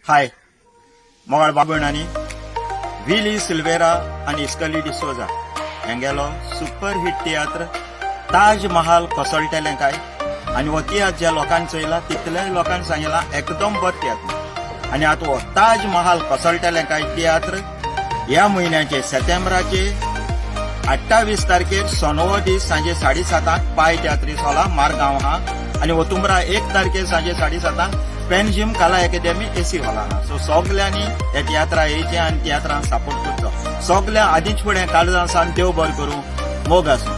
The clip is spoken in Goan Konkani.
हाय मोगाळ बाबणांनी, विली सिल्वेरा आनी इस्कली डिसोजा हेंगेलो सुपर हिट तियात्र ताज महाल कोसळटेलें काय. आनी हो तियात्र ज्या लोकांनी चोयला तितल्याय लोकांनी सांगिला, एकदम बरो तियात्र. आनी आतां हो ताज महाल कोसळटेलें काय तियात्र ह्या म्हयन्याचे सप्टेंबराचे 28 तारखेर सोनवो दीस सांजे 7:30 पाय तियात्रीस हॉला, मारगांव हा. आनी ओतुंबरा 1 तारखेर सांजे 7:30 पेनजीम कला अकेडमी एसी हॉला आहा. सो सगल्यांनी ह्या तियात्रा येयचें आनी तियात्रांक सपोर्ट करचो. सगल्या आदींच फुडें काळजां सावन देव बरें करूं, मोग आसूं.